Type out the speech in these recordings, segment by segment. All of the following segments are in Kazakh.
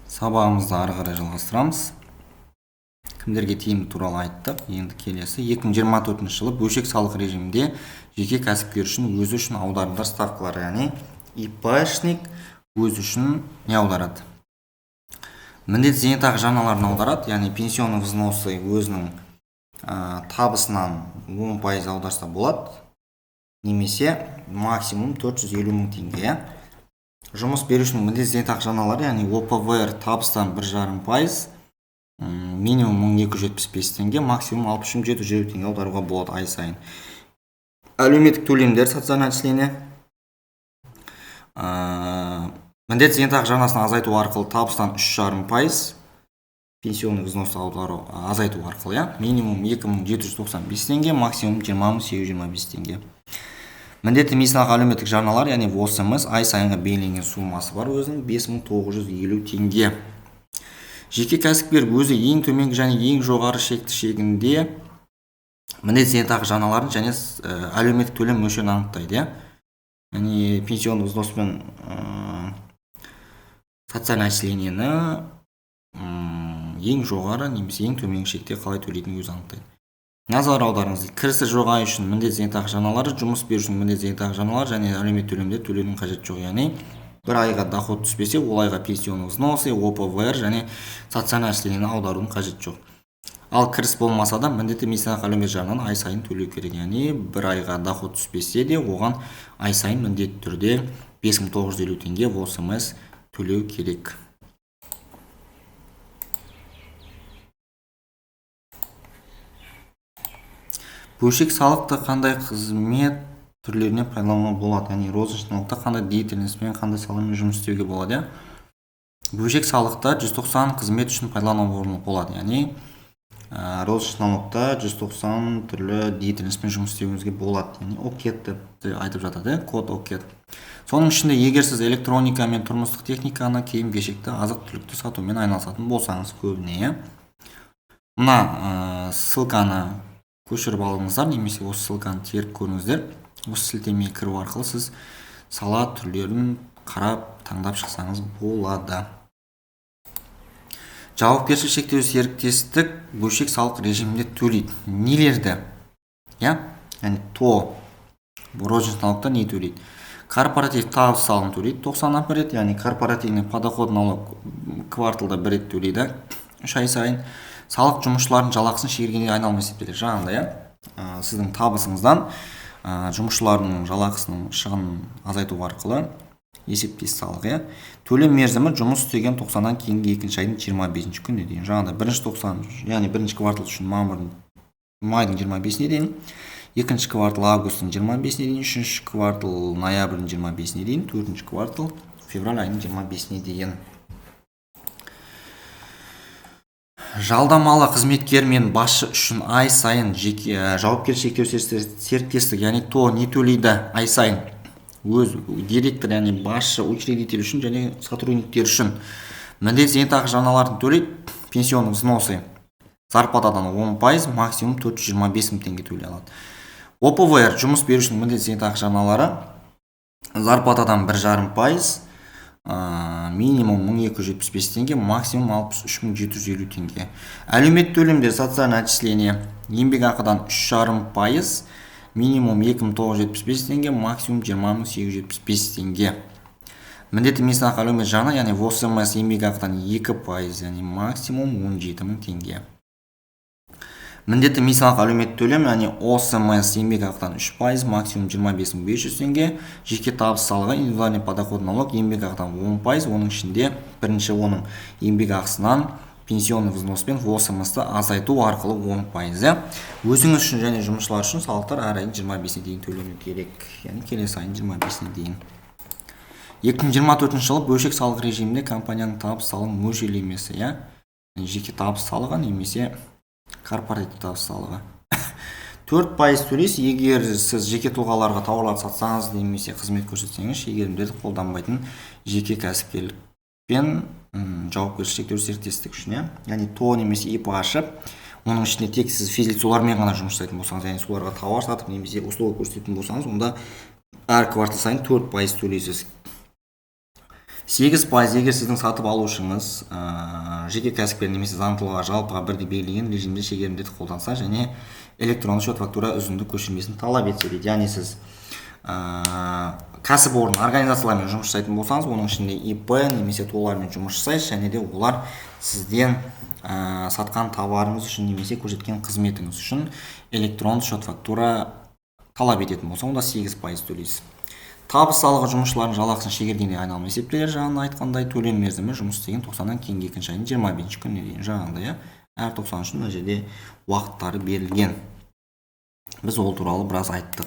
Сабағымызды ары қарай жалғастырамыз. Кімдерге тиімді туралы айттық. Енді келесі 2024 жылы бөлшек салық режимінде жеке кәсіпкер үшін өзі үшін аударымдар ставкалары, яғни ИПшник өзі үшін не аударады? Міндетті зейнетақы жарналарын аударады, яғни пенсионный взносы өзінің табысынан 10% аударса болады, немесе максимум 450 мың теңге. Жұмыс берушінің міндетті зейнетақы жарналары, яғни ОПВР табыстан 1,5%, минимум 1275 теңге, максимум 63750 теңге аударуға болады ай сайын. Әлеуметтік төлемдер, социальное отчисление, міндетті зейнетақы жарнасын азайту арқылы табыстан 3,5%, пенсионный взнос аудару азайту арқылы, иә, минимум 2795 теңге, максимум 20825 теңге. Міндетті медициналық әлеуметтік жарналар, яғни ОСМС, ай сайынғы белгіленген суммасы бар өзінің 5950 теңге. Жеке кәсіпкер өзі ең төменгі және ең жоғары шекті шегінде міндетті зейнетақы жарналарын және әлеуметтік төлем мөлшерін анықтайды, иә. Яғни пенсионный взнос пен социальное отчислениені ең жоғары немесе ең төменгі шекте қалай төлейтінін өзі анықтайды. Назар аударыңыз, кірісі жоқ ай үшін міндетті зейнетақы жарналары, жұмыс берушінің міндетті зейнетақы жарналары және әлеуметтік төлемдер төлеудің қажеті жоқ. Яғни бір айға доход түспесе, ол айға пенсионный взносы, ОПВР және социальное отчислениені аударудың қажеті жоқ. Ал кіріс болмаса да міндетті медициналық әлеуметтік жарнаны ай сайын төлеу керек. Яғни бір айға доход түспесе де оған ай сайын міндетті түрде 5950 теңге ОСМС төлеу керек. Бөлшек салықты қандай қызмет түрлеріне пайдалануға болады? Яғни розничный налогта қандай деятельностьпен, қандай саламен жұмыс істеуге болады, иә? Бөлшек салықта 190 қызмет үшін пайдалануға болады. Яғни розничный налогта 190 түрлі деятельностьпен жұмыс істеуіңізге болады. Яғни ОКЭД деп айтып жатады, иә? Код ОКЭД. Соның ішінде егер сіз электроника мен тұрмыстық техниканы, киім-кешекті, азық-түлікті сатумен айналысатын болсаңыз көбіне, иә? Мына ссылканы көшіріп алыңыздар, немесе осы ссылканы теріп көріңіздер. Осы сілтемеге кіру арқылы сіз сала түрлерін қарап, таңдап шықсаңыз болады. Жауапкершілігі шектеулі серіктестік бөлшек салық режимінде төлейді. Нелерді? Иә? Яғни ТО розничный налогта не төлейді? Корпоратив табыс салығын төлейді 90-нан бір рет, яғни корпоративный подоходный налог кварталда бір рет төлейді, 3 ай сайын. Салық жұмысшылардың жалақысын шегергенде айналым есептеледі. Жаңағындай, иә? Сіздің табысыңыздан жұмысшылардың жалақысының шығынын азайту арқылы есептейсіз салық, иә? Төлем мерзімі жұмыс істеген 90-нан кейінгі екінші айдың 25 күніне дейін. Жаңағыдай бірінші тоқсан, яғни бірінші квартал үшін мамырдың, майдың 25-іне дейін, екінші квартал августтың 25-іне дейін, үшінші квартал ноябрьдің 25-іне дейін, төртінші квартал февраль айының 25-іне дейін. Жалдамалы қызметкер мен басшы үшін ай сайын жеке жауапкершілігі шектеулі серіктестік, яғни ТО не төлейді ай сайын? Өз директор, яғни басшы, учредитель үшін және сотрудниктер үшін міндетті зейнетақы жарналарын төлейді, пенсионный взносы зарплатадан 10%, максимум 425 мың теңге төлей алады. ОПВР жұмыс берушінің міндетті зейнетақы жарналары зарплатадан 1,5%, минимум 1275 теңге, максимум 63750 теңге. Әлеуметтік төлемдер, социальное отчисление еңбекақыдан 3,5%, минимум 2975 теңге, максимум 20875 теңге. Міндетті медициналық әлеуметтік жарна, яғни ОСМС еңбекақыдан 2%, яғни максимум 17000 теңге. Міндетті медициналық әлеуметтік төлем, яғни ОСМС еңбекақыдан 3%, максимум 25500 теңге. Жеке табыс салығы, индивидуальный подоходный налог еңбекақыдан 10%, оның ішінде бірінші оның еңбекақысынан пенсионный взнос пен ОСМС-ты азайту арқылы 10%. Иә? Өзіңіз үшін және жұмысшылар үшін салықтар әр айдың 25-іне дейін төлену керек, яғни келесі айдың 25-іне дейін. 2024 жылы бөлшек салық режимінде компанияның табыс салығының мөлшерлемесі, иә? Жеке табыс салығы немесе корпоративті табыс салығы. 4% төлейсіз, егер сіз жеке тұлғаларға тауарларды сатсаңыз немесе қызмет көрсетсеңіз, шегерімдерді қолданбайтын жеке кәсіпкерлікпен жауапкершілігі шектеулі серіктестік үшін, иә? Яғни ТО немесе ИП ашып, оның ішінде тек сіз физлицолармен ғана жұмыс жасайтын болсаңыз, яғни соларға тауар сатып немесе услуга көрсететін болсаңыз, онда әр квартал сайын 4% төлейсіз. 8%, егер сіздің сатып алушыңыз жеке кәсіпкер немесе заңды тұлға жалпыға бірдей белгіленген режимде шегерімдерді қолданса және электронды счет фактура үзінді көшірмесін талап етсе дейді. Яғни сіз кәсіпорын, организациялармен жұмыс жасайтын болсаңыз, оның ішінде ИП немесе ТОО-лармен жұмыс жасайсыз және де олар сізден сатқан товарыңыз үшін немесе көрсеткен қызметіңіз үшін электронды счет фактура талап ететін болса, онда 8% төлейсіз. Табыс салығы жұмысшылардың жалақысын шегергенде айналым есептеледі. Жаңа айтқандай, төлем мерзімі жұмыс істеген 90-нан кейінгі екінші айдың 25-күніне дейін. Жаңағыдай, иә, әр 90 үшін мына жерде уақыттары берілген, біз ол туралы біраз айттық.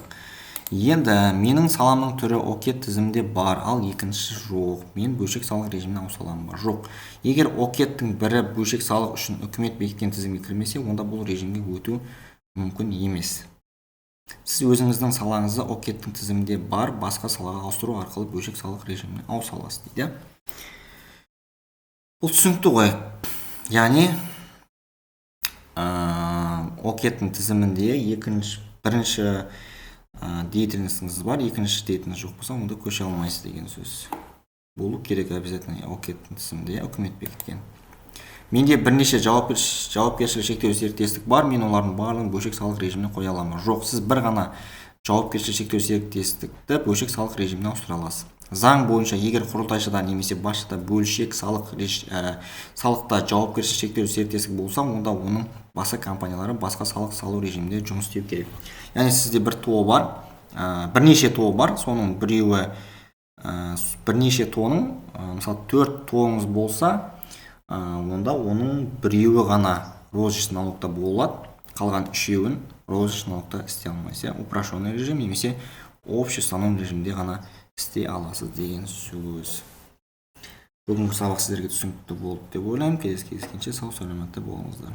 Енді менің саламның түрі ОКЭД тізімінде бар, ал екіншісі жоқ. Мен бөлшек салық режиміне ауыса аламын ба? Жоқ. Егер ОКЭД-тің бірі бөлшек салық үшін үкімет бекіткен тізімге кірмесе, онда бұл режимге өту мүмкін емес. Сіз өзіңіздің салаңызды ОКЭД-тің тізімінде бар басқа салаға ауыстыру арқылы бөлшек салық режиміне ауыса аласыз дейді. Бұл түсінікті ғой. Яғни ОКЭД-тің тізімінде екінші, бірінші деятельность іңіз бар, екінші деятельность жоқ болса, онда көше алмайсыз деген сөз. Болу керек обязательно ОКЭД-тің тізімінде, иә, үкімет бекіткен. Менде бірнеше жауапкершілігі шектеулі серіктестік бар, мен олардың барлығын бөлшек салық режиміне қоя аламын ба? Жоқ, сіз бір ғана жауапкершілігі шектеулі серіктестікті бөлшек салық режиміне ауыстыра аласыз. Заң бойынша, егер құрылтайшыда немесе басшыда бөлшек салықта жауапкершілігі шектеулі серіктестік болса, онда оның басқа компаниялары басқа салық салу режимінде жұмыс істеу керек. Яғни сізде бір ТОО бар, бірнеше ТОО бар, соның біреуі, бірнеше ТОО-ның, мысалы, төрт ТОО-ңыз болса, онда оның біреуі ғана розничный налог та бола алады, қалған үшеуін розничный налог та істей алмайсыз, иә. Упрощенный режим немесе общий установленный режимде ғана істей аласыз деген сөз. Бүгінгі сабақ сіздерге түсінікті болды деп ойлаймын. Келесі кездескенше сау саламатта болыңыздар.